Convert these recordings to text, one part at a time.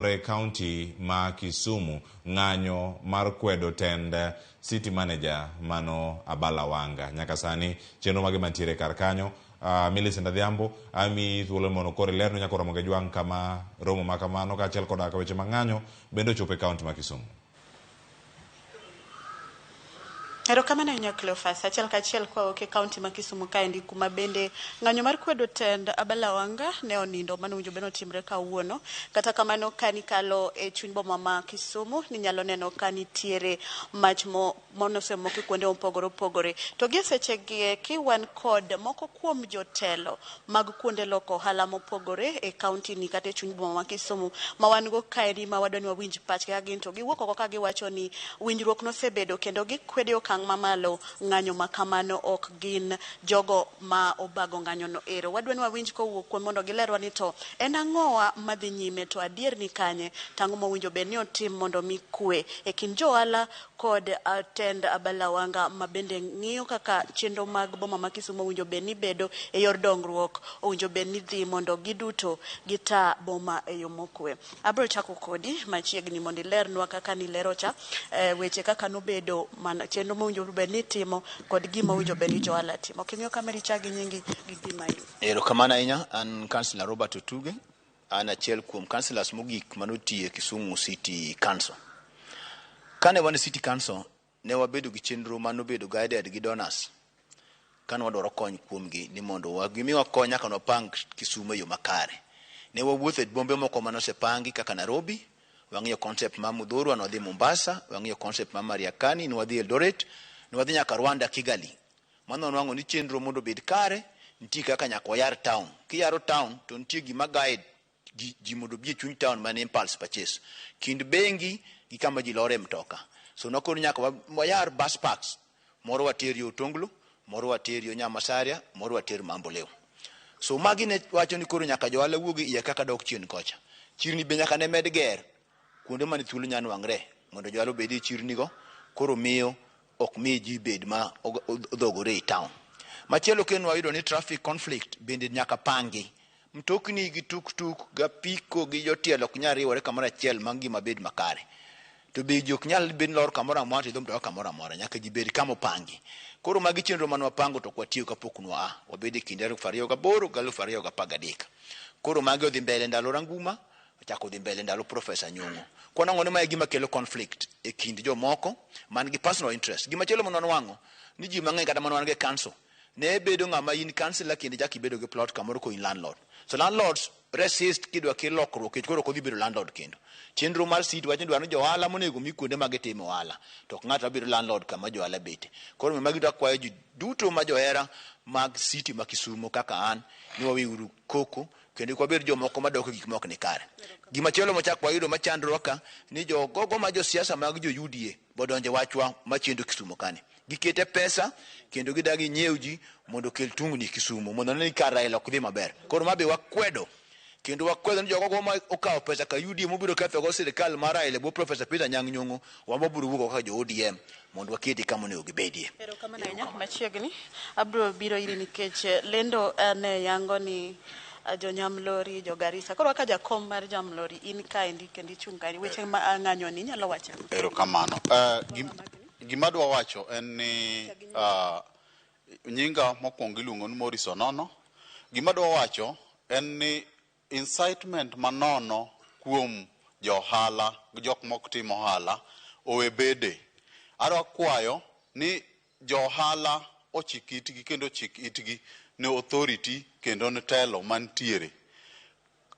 E kaunti ma Kisumu, ng'anyo mar kwedo tend city manager mano Abala Wanga. Nyaka sani chenro mage mantiere kar kanyo. Millicent Adhiambo, amiyi thuolo mondo koro ilerno nyaka Ramogi Ajwang' kama romo ma kamano kaachiel koda ka weche mag ng'anyo bende ochopo e kaunti ma Kisumu. Erokamano ahinya Cleophas. Achiel kachiel kwawuok e kaunti ma Kisumu kaendi kuma bende ng'anyo mar kwedo tend Abala Wanga ne onindo mano owinjo bed ni otimre kawuono. Kata kamano kanikalo e chuny boma ma Kisumu ninyalo neno ka nitiere mach mo manosemoki kuonde mopogore opogore. To gi e sechegi eki wan kod moko kuom jotelo mag kuonde loko ohala mopogore e kaunti ni kata e chuny boma ma Kisumu ma wan go kaeri ma wadwa ni wawinj pachgi ka gin to giwuok oko ka giwacho ni winjruok nosebedo kendo gikwedo e okang' mamalo ng'anyo ma kamano ok gin jogo ma obago ng'anyo no ero. Wadwa ni wawinj kowuok kuom mondo gilerwa ni to en ang'owa madhi nyime to adier ni kanye to ang'o mowinjo bed ni otim mondo mi kwe e kind jo ohala kod tend Abala Wanga ma bende ng'iyo kaka chenro mag boma ma Kisumu owinjo bed ni bedo e yor dongruok, owinjo bed ni dhi mondo giduto gita boma e yo mokwe. Abiro chako kodi machiegni mondo ilernwa kaka nilero cha weche kaka nobedo mana chenro mowinjo bed ni itimo kod gima owinjo bed ni johala timo. King'iyo kamera ichak gi nyingi gi gima in. Erokamano ahinya, an Councillor Robert Otuge, an achiel kuom councillors mogik manotiyo e Kisumu City Council. Kane wan e City Council, ne wabedo gi chenro manobedo guided gi donors kane wadwaro kony kuomgi ni mondo gimiwa kony nyaka nwapang Kisumu e yo makare. Ne wawuotho e bombe moko mane osepangi kaka Nairobi, wang'iyo concept mar Muthurwa, ne wadhi Mombasa, wang'iyo concept mar Mariakani, ne wadhi Eldoret, ne wadhi nyaka Rwanda, Kigali. Mano wanwang'o ni chenro mondo obed kare, nitie kaka nyaka wayar town. Kiyaro town to nitie gima guide ji mondo obi e chuny town man impulse purchase. Kind bengi gi kama ji lore mtoka. So nakoni nyaka wayar bus parks. Moro water yo Otonglo, moro water yo Nyamasaria, moro water Mamboleo. So magi ne wacho ni koro nyaka johala wuog iye kaka dok chien kocha. Chirni be nyaka ne med ger kuonde mane thuolo nya nwang're mondo johala obed e chirni go. Koro miyo ok mi ji bed ma odhogore e town. Machielo kendo wayudo ni traffic conflict bende nyaka pangi. Mtokni gi tuk-tuk gi apiko gi jotielo ok nyal riwore kamoro achiel ma ngima bed makare. To be ji ok nyal bed lor kamoro amora to idho mtoka kamoro amora. Nyaka ji bed kama opangi. Koro magi chenro mane wapango to ok watiyo kapok nwa wabed e kind 2008 gi 2013. Koro magi odhi mbele ndalo Ranguma, ochako odhi mbele ndalo Professor Nyong'o. Kwanang'o ni mae gima kelo conflict e kind jomoko man gi personal interest. Gima chielo mane wanwang'o ni ji mang'eny kata mane wan go e council ne bedo ng'ama in councillor kendo ichako ibedo gi plot kamoro ko in landlord. So landlords resist kidwa kel lokruok nikech koro ok odhi bedo landlord kendo. Chenro mar city wacho ni dwaro ni jo ohala monego mi kuonde ma gitime ohala to ok ng'ato mabedo landlord kama jo ohala bete. Koro magi duto akwayo ji duto ma johera mag city ma Kisumo kaka an ni waweuru koko kendo kik wabed jomoko madok e gik mok ni kare. Gimachielo mochak wayudo machandruok ka ni jogogo ma josiasa mag jo UDA bodonje wachwa machendo Kisumo kani. Gikete pesa kendo gidagi nyiew ji mondo okel tungni Kisumo mondo ne ni kar Raila ok dhi maber. Koro ma be wakwedo kendo wakwedo ni jogogo ma okawo pesa ka UDA mobiro kethogo sirikal mar Raila bwo Professor Peter Anyang' Nyong'o wan wabiro wuok kaka jo ODM mondo waketi kama onego gibedie. Erokamano ahinya machiegni abiro biro iri nikech lendo ne yango ni jo Nyamlori, jo Garissa. Koro kaka jakom mar Nyamlori in kaendi kendo ichung' kaendi weche ma ng'anyo ni inyalo wacho ang'o? Erokamano. Gima adwa wacho en ni nyinga mokwongo iluongo ni Maurice Onono. Gima adwa wacho en ni incitement manono kuom jo ohala gi jok mok tim ohala owe bede. Adwa kwayo ni jo ohala ochik itgi kendo ochik itgi ne authority kendo ne telo mantiere.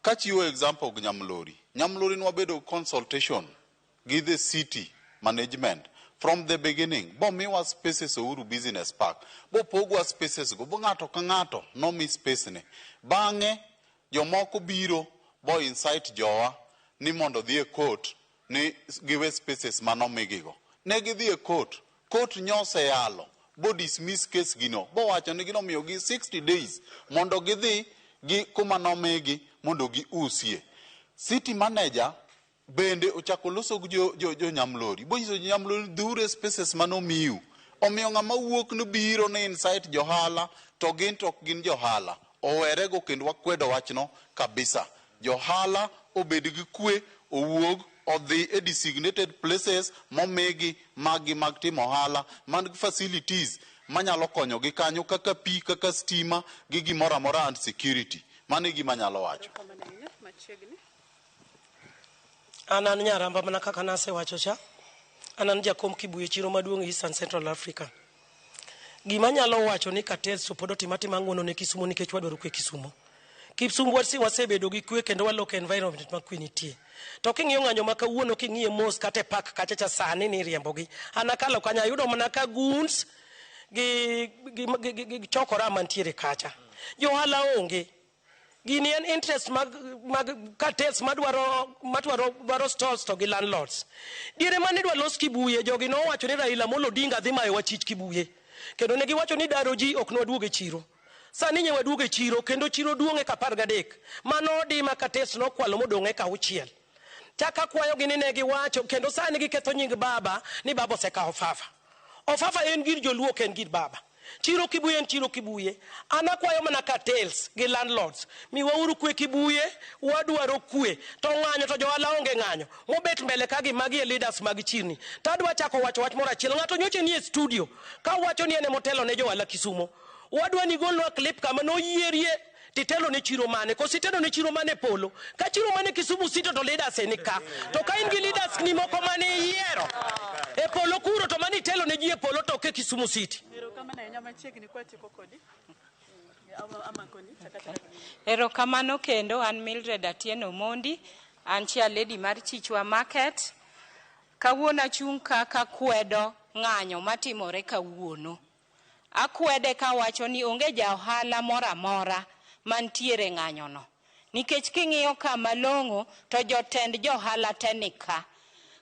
Kachiwo example gi Nyamlori. Nyamlori nwabedo consultation gi the city management from the beginning. Bomiwa spaces Uhuru Business Park. Bopogwa spaces go. Bo ng'ato ka ng'ato nomi space ne. Bang'e jomoko biro bo incite jowa ni mondo dhi e court ni giwe spaces manomigigo. Ne gidhi e court. Court nyoseyalo bo dismiss case gino. Bowacho ni ginomiyogi 60 days mondo gidhi gi kuma nomigi mondo giusie. City manager bende ochako loso gi jo Nyamlori. Bonyiso jo Nyamlori dhiuru e spaces manomiu. Omiyo ng'ama wuok ni biro ni incite johala to gin to ok gin johala. Owerego kendo wakwedo wachno kabisa. Johala obed gi kwe, owuog odhi e designated places momigi maggi mag timo ohala man gi facilities manyalo konyogi kanyo kaka pi, kaka stima gi gimoro amora and security. Mano e gima anyalo wacho. Erokamano ahinya. Machiegni. An an Nyaramba mana kaka nasewacho cha. An an jakom Kibuye chiro maduong' East and Central Africa. Gima anyalo wacho ni cartels to pod otima atima ng'uono ne Kisumo nikech wadwaro kwe Kisumo. Kisumu wasebedo gi kwe kendo waloko environment ma kwe nitie. To king'iyo ng'anyo ma kawuono king'iye mos kata e park kacha cha sani ni riembogi. An akalo kanyo ayudo mana ka goons gi chokora mantiere kacha. Jo ohala onge. Gini en interest mag cartels madwaro stalls to gi landlords. Diere mane idwa los Kibuye, jogi nowacho ni Raila Amolo Odinga dhi mayowa chich Kibuye. Kendo ne giwacho ni daro ji ok nwaduog e chiro. Sani nye waduogo e chiro kendo chiro duong' eka 13. Mano odi ma cartels nokwalo modong' eka 6. Chaka akwayogi ni ne giwacho kendo sani giketho nying baba ni baba osekawo Ofafa. Ofafa en gir joluo ok en gir baba. Chiro Kibuye en chiro Kibuye. An akwayo mana cartels gi landlords. Miwauru kwe Kibuye, wadwaro kwe. To ng'anyo to johala onge ng'anyo. Mobet mbele ka gi magi e leaders mag chirni. To adwa chako wacho wach moro achiel. Ng'ato nyocha nie studio ka wacho ni en emotelo ne johala Kisumo. Wadwa ni golnwa clip kama noyierie titelo ne chiro mane. Koso itelo ne chiro mane polo. Ka chiro mane Kisumu City to leaders e ni ka. To ka in gi leaders ni moko mane iyiero e polo kuro to mane itelo ne ji e polo to ok e Kisumu City. Erokamano ahinya. Machiegni kwatieko kodi. Amakoni. Chaka chaka. Erokamano kendo an Mildred Atieno Omondi, an chair lady mar Chichwa Market. Kawuono achung' ka kakwedo ng'anyo matimore kawuono. Akwede kawacho ni onge ja ohala moro amora mantiere ng'anyono. Nikech king'iyo ka malong'o to jotend johala te ni ka.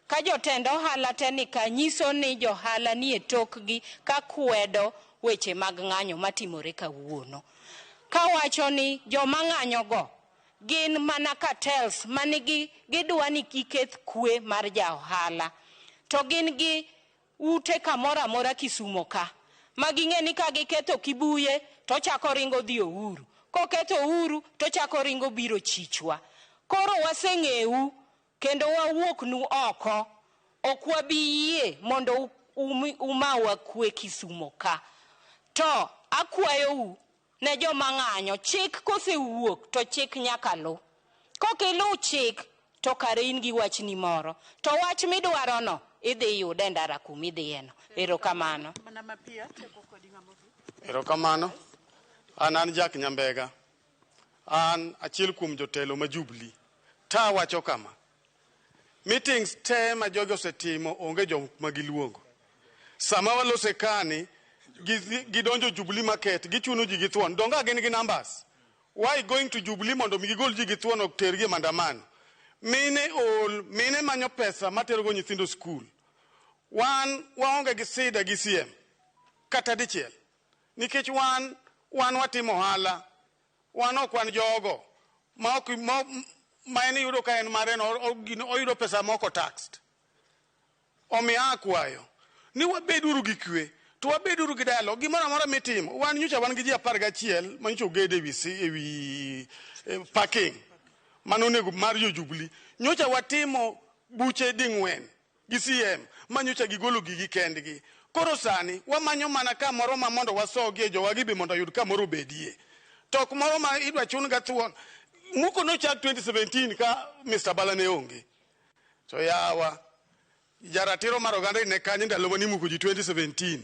Ka jotend ohala te ni ka nyiso ni johala nie tokgi ka kwedo weche mag ng'anyo matimore kawuono. Kawacho ni joma ng'anyogo gin mana cartels manigi gidwa ni giketh kwe mar ja ohala. To gin gi ute kamoro amora Kisumo ka. Ma ging'e ni ka giketho Kibuye to chako ringo dhi Uhuru. Koketho Uhuru to chako ringo biro Chichwa. Koro waseng'eu kendo wawuoknu oko. Ok wabi yie mondo umawa kwe Kisumo ka. To akwayou ne joma ng'anyo, chik kosewuok to chik nyaka luw. Kok iluw chik to kare in gi wachni moro. To wach midwarono idhi yude e ndara kumidhiyeno. Erokamano. Mana mapiyo tieko kodi ng'ama ogik. Erokamano. An Jack Nyambega. An achiel kuom jotelo ma Jubilee. Ta wacho kama. Meetings te ma jogi osetimo onge jok ma giluongo. Sama walose kani, gidonjo Jubilee Market, gichuno ji gi thuon. Donga gin gi numbers. Why going to Jubilee mondo mi gigol ji gi thuon ok tergi e maandamano? Mine ol, mine manyo pesa materogo nyithindo skul. Wan waonge gi sida gi CM kata dichiel. Nikech wan watimo ohala, wan ok wan jogo ma ok ma en iyudo ka en mare no oyudo pesa moko taxed. Omiyo akwayo ni wabeduru gi kwe to wabeduru gi dialogue. Gimoro amora mitimo, wan nyocha wan gi ji 11 ma nyocha ogedo ewi parking mano onego mar jo Jubilee. Nyocha watimo buche ding'wen gi CM ma nyocha gigolo gigi kendgi. Koro sani wamanyo mana kamoro ma mondo wasogie jowagi be mondo oyud kamoro obedie. To ok moro ma idwa chun ga thuon. Muko nochak 2017 ka Mr. Bala ne onge. To yawa, jaratiro mar oganda ne kanyo ndalo mane imuko ji 2017.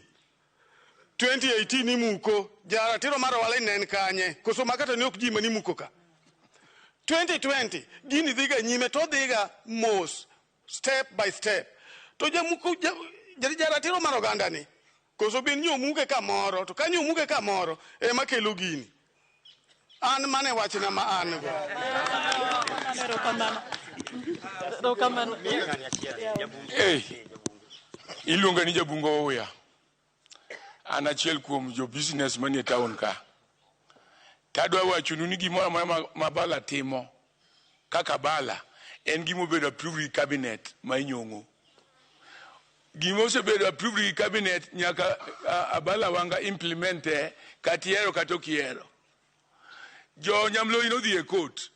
2018 imuko, jaratiro mar ohala ne en kanye? Koso makata ne ok ji mane imuko ka. 2020 gini dhiga nyime to dhiga mos step by step. To jamuko jaratiro mar oganda ni koso bin nyomuke kamoro to ka nyomuke kamoro ema kelo gini. An mane wachna ma an go. Erokamano. Erokamano. Hey, iluonga ni Jabungo Ouya. An achiel kuom jo business manie town ka. Tadwa wachonu ni gimoro amora ma Bala timo kaka Bala en gima obedo approved gi cabinet ma inyong'o. Gima osebedo approved gi cabinet nyaka Abala Wanga implement e kata ihero kata ok ihero. Jo Nyamlori nodhi e court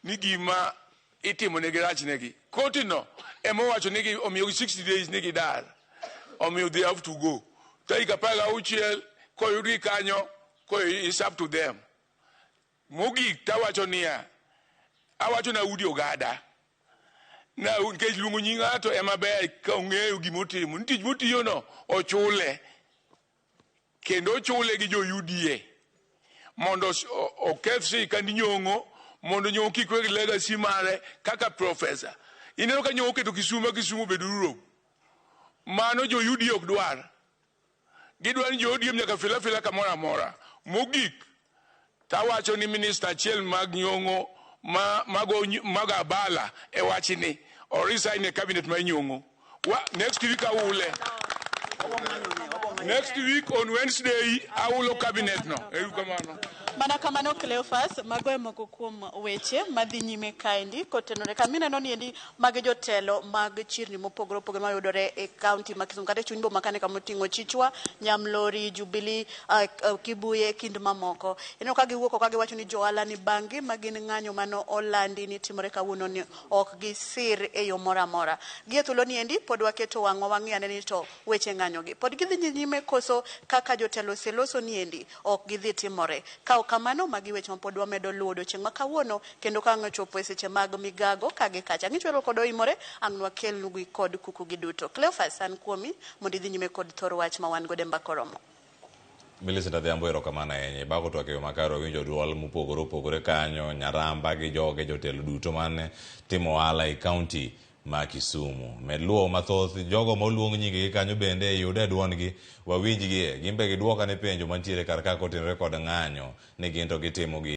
ni gima itimonegi rachnegi. Kotino ema owacho ni omiyogi 60 days ni gidar. Omiyo they have to go. Tarik 16 koyudgi kanyo, ko is up to them. Mogik tawacho niya, awacho na Udi Ogada. Na nikech luongo nying ng'ato ema ber ka ong'eyo gimotimo. Ni tich motiyono ochule. Kendo ochule gi jo UDA. Mondo oketh sirikand Nyong'o, mondo Nyong'o kik weg legacy mare kaka professor. Ineno ka Nyong'o oketo Kisumu ma Kisumu obedo Europe. Mano jo UDA ok dwar. Gidwaro ni jo ODM nyaka fila fila kamoro amora. Mogik, tawacho ni minista achiel mag Nyong'o ma mago mago Abala e wachni o resign e cabinet mar Nyong'o. Next week aule. Next week on Wednesday aulo cabinet no. Erokamano. Mana kamano Cleophas, mago e moko kuom weche madhi nyime kaendi kotenore kama ineno ni endi magi jotelo mag chirni mopogore opogore mayudore e kaunti ma Kisumu kata e chuny boma kane kama oting'o Chichwa, Nyamlori, Jubilee, Kibuye kind mamoko. Ineno ka giwuok ka giwacho ni johala ni bangi ma gin ng'anyo mano olandi ni timore kawuono ni ok gisir e yo moro amora. Gi e thuolo ni endi pod waketo wang'wa wang'i ane ni to weche ng'anyo gi pod gidhi nyime koso kaka jotelo oseloso ni endi ok gidhi timore. Ka ok kamano, magi weche ma pod wamedo luwo odiochieng' ma kawuono kendo ka ang' ochopo e seche mag migago ka gi kacha. Ang'ichwero kod oimore, ang' nwakelnugi kod kuku gi duto. Cleophas, an kuomi mondo idhi nyime kod thor wach ma wan godo e mbaka oromo. Millicent Adhiambo, erokamano ahinya. Ibago twak e yo makare, wawinjo duol mopogore opogore kanyo, Nyaramba gi joge jotelo duto mane timo ohala e kaunti ma Kisumu. Med luwo mathoth jogo ma oluong nyingegi kanyo bende yude e duondgi, wawinjgie. Gin be giduok ane penjo mantiere kar ka kotenore kod ng'anyo ni gin to gitimo gi